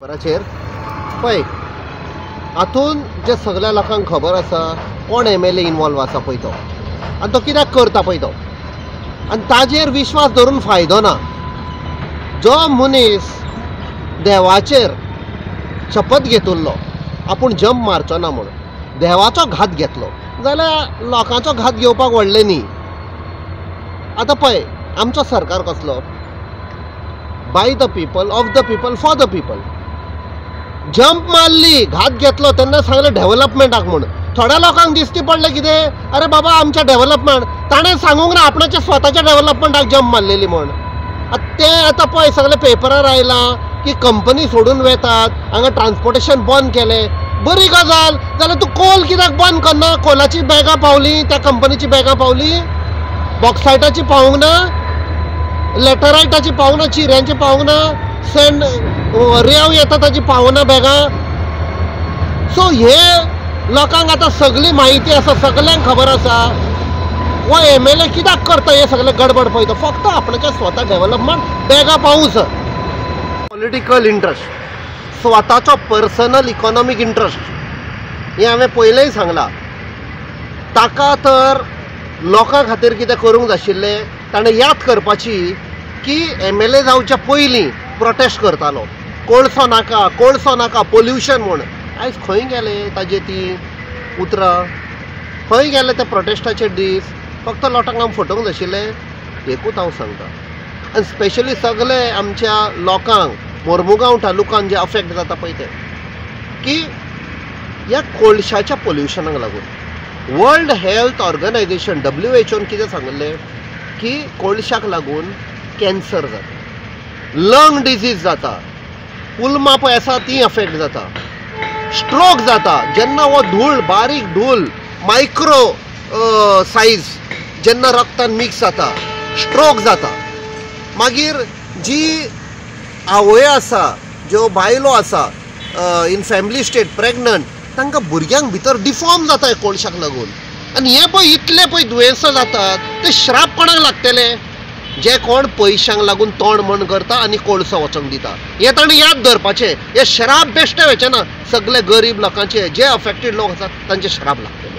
पेपराचेर पळय हातून जे सगळ्या लोकांक खबर आसा कोण MLA involve आसा पळय तो आनी तो कित्याक करता पळय तो आनी ताजेर विश्वास धरून फायदो ना. जो मनीस देवाचेर शपथ घेतिल्लो आपूण जंप मारचो ना म्हूण देवाचो घात घेतलो जाल्यार लोकांचो घात घेवपाक व्हडलें न्ही. आतां पळय आमचो सरकार कसलो, by the people, of the people, for the people. Jump मारली, घात घेतलो तेन्ना सांगलें डेव्हलपमेंटाक म्हूण. थोड्या लोकांक दिसती पडलें कितें, अरे बाबा आमच्या डेव्हलपमेंट, ताणें सांगूंक ना आपणाच्या स्वताच्या डेव्हलपमेंटाक जंप मारलेली म्हूण. तें आतां पळय सगळें पेपरार आयलां की कंपनी सोडून वेतात, हांगा ट्रान्सपोर्टेशन बंद केलें. बरी गजाल, जाल्यार तूं कोल कित्याक बंद करना? कोलाची बॅगां पावलीं, त्या कंपनीची बॅगां पावलीं, बॉक्सायटाची पावूंक ना, लेटरायटाची पावूंक ना, चिऱ्यांची पावूंक ना, सँड रेंव येता ताची पावना बॅगां. सो हे लोकांक आतां सगळी म्हायती आसा, सगल्यांक खबर आसा हो MLA कित्याक करता हे सगळे गडबड पळय तो फक्त आपणाच्या स्वता डेव्हलपमेंट बॅगां पावूं सर. पॉलिटिकल इंट्रस्ट, स्वताचो पर्सनल इकॉनॉमीक इंट्रस्ट, हें हांवें पयलेंय सांगलां. ताका तर लोकां खातीर कितें करूंक जाय आशिल्लें ताणें याद करपाची की MLA जावच्या पयलीं प्रोटेस्ट करतालो, कोळसो नाका, कोळसो नाका, पोल्युशन म्हूण. आयज खंय गेले ताजे ती उतरां, खंय गेले ते प्रोटेस्टाचे दीस? फक्त लोकांक आमी फटोवंक जाय आशिल्लें, एकूच हांव सांगता. आनी स्पेशली सगळे आमच्या लोकांक मोर्मुगांव तालुकान जे अफेक्ट जाता पळय ते, की ह्या कोळशाच्या पोल्युशनाक लागून वर्ल्ड हेल्थ ऑर्गनायझेशन WHOन कितें सांगिल्लें की कोळशाक लागून कॅन्सर जाता, लंग डिजीज जाता, पुलमा पळय आसा ती अफेक्ट जाता, स्ट्रोक जाता. जेन्ना हो धूळ, बारीक धूळ, मायक्रो सायज जेन्ना रक्तान मिक्स जाता, स्ट्रोक जाता. मागीर जी आवय आसा, ज्यो बायलो आसा इन फॅमिली स्टेट प्रेग्नंट, तांकां भुरग्यांक भितर डिफॉर्म जाता कोळशाक लागून. आनी हे पळय इतले पळय दुयेंसां जातात ते श्राप कोणाक लागतले? जे कोण पयशांक लागून तोंड म्हण करता आनी कोळसो वचोंक दिता. हें ताणें याद दवरपाचें. हे श्राप बेश्टे वचना, सगळे गरीब लोकांचे जे अफेक्टेड लोक आसा तांचे श्राप लागतले.